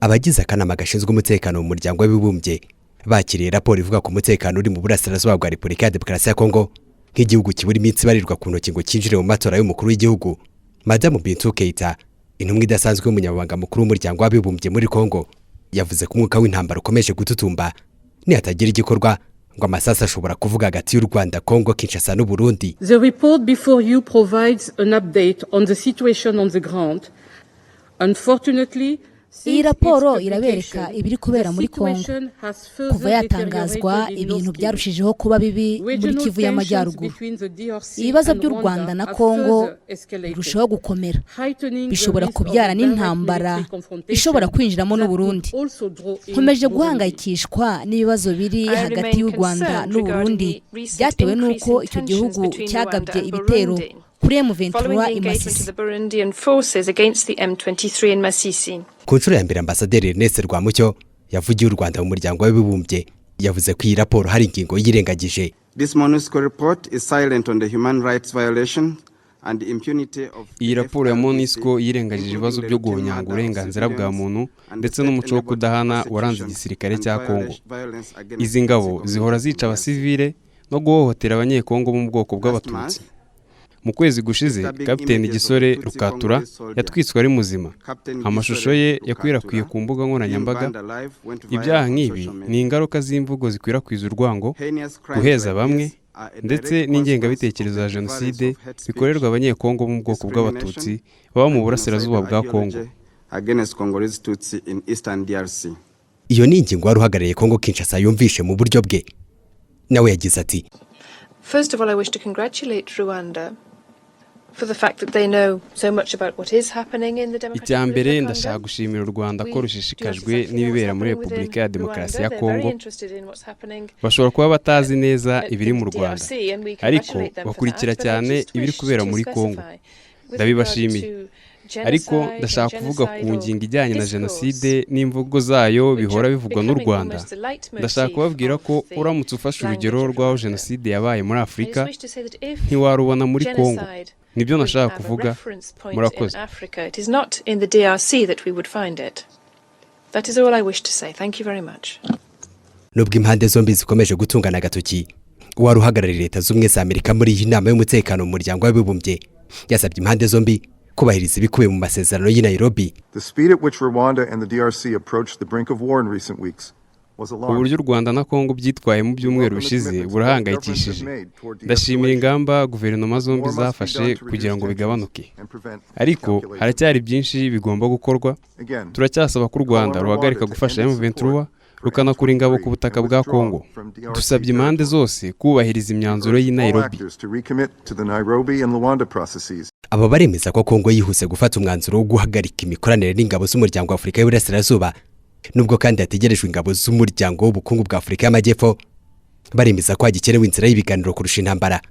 Abagize akanama gashinzwe umutekano mu Muryango w'Abibumbye bakiriye raporo ivuga ku mutekano uri mu burasirazuba bwa Repubulika ya Demokarasi ya Kongo, nk'igihugu kibura iminsi ibarirwa ku ntoki ngo cyinjire mu matora y'umukuru w'igihugu. Madamu Bintou Keita, intumwa idasanzwe y'Umunyamabanga Mukuru w'Umuryango w'Abibumbye muri Kongo, yavuze ko umwuka w'intambara ukomeje gututumba. Nihatagira igikorwa, ngo amasasu ashobora kuvuga hagati y'u Rwanda, Kongo Kinshasa n'u Burundi. The report before you provides an update on the situation on the ground. Unfortunately, Iyi raporo irabereka ibiri kubera muri Kongo. Kuva yatangazwa, ibintu byarushijeho kuba bibi muri Kivu y'Amajyaruguru. Ibibazo by'u Rwanda na Kongo birushaho gukomera, bishobora kubyara n'intambara ishobora kwinjiramo n'u Burundi. Nkomeje guhangayikishwa n'ibibazo biri hagati y'u Rwanda n'u Burundi byatewe n'uko icyo gihugu cyagabye ibitero kuri M23 i Masisi. Ku nshuro ya mbere, Ambasaderi Ernest Rwamucyo yavugiye u Rwanda mu Muryango w'Abibumbye yavuze ko iyi raporo hari ingingo yirengagije. This MONUSCO report is silent on the human rights violation and impunity of Iyi raporo ya MONUSCO yirengagije ibibazo byo guhonyanga uburenganzira bwa muntu ndetse n'umuco wo kudahana waranze igisirikare cya Kongo. Izi ngabo zihora zica abasivile no guhohotera Abanyekongo bo mu bwoko bw'Abatutsi. Mu kwezi gushize, Kapiteni Gisore Rukatura yatwitswe ari muzima. Amashusho ye yakwirakwiye ku mbuga nkoranyambaga. Ibyaha nk'ibi ni ingaruka z'imvugo zikwirakwiza urwango, guheza bamwe, ndetse n'ingengabitekerezo ya jenoside bikorerwa Abanyekongo bo mu bwoko bw'Abatutsi baba mu burasirazuba bwa Kongo. Against Congolese Tutsi in Eastern DRC. Iyo ni ingingo wari uhagarariye Kongo Kinshasa yumvishe mu buryo bwe. Nawe yagize ati: First of all, I wish to congratulate Rwanda for the fact that they know so much about what is happening in the Democratic Icya mbere, Republic of ndashaka Congo. gushimira u Rwanda ko rushishikajwe n'ibibera muri Repubulika ya Demokarasi ya Kongo. Bashobora kuba batazi neza ibiri mu Rwanda, ariko bakurikira cyane ibiri kubera muri Kongo. Ndabibashimiye. Ariko ndashaka kuvuga ku ngingo ijyanye na jenoside n'imvugo zayo bihora bivugwa n'u Rwanda. Ndashaka kubabwira ko uramutse ufashe urugero rw'aho jenoside yabaye muri Afurika, ntiwarubona muri Kongo. Nibyo nashaka kuvuga. Murakoze. It is not in the DRC that we would find it. That is all I wish to say. Thank you very much. Nubwo impande zombi zikomeje gutungana agatoki, uwari uhagarariye Leta z'Ubumwe za Amerika muri iyi nama y'umutekano mu Muryango w'Abibumbye yasabye impande zombi kubahiriza ibikubiye mu masezerano y'i Nairobi. The speed at which Rwanda and the DRC approached the brink of war in recent weeks was alarming. Uburyo u Rwanda na Kongo byitwaye mu byumweru bishize burahangayikishije. Ndashimira ingamba guverinoma zombi zafashe kugira ngo bigabanuke, ariko haracyari byinshi bigomba gukorwa. Turacyasaba ko u Rwanda ruhagarika gufasha M23, rukanakura ingabo ku butaka bwa Kongo. Dusabye impande zose kubahiriza imyanzuro y'i All Nairobi. actors to recommit to the Nairobi and Luanda processes. Aba baremeza ko Kongo yihuse gufata umwanzuro wo guhagarika imikoranire n'ingabo z'Umuryango wa Afurika y'Uburasirazuba, nubwo kandi hategerejwe ingabo z'Umuryango w'Ubukungu bwa Afurika y'Amajyepfo. Baremeza ko hagikenewe inzira y'ibiganiro kurusha intambara.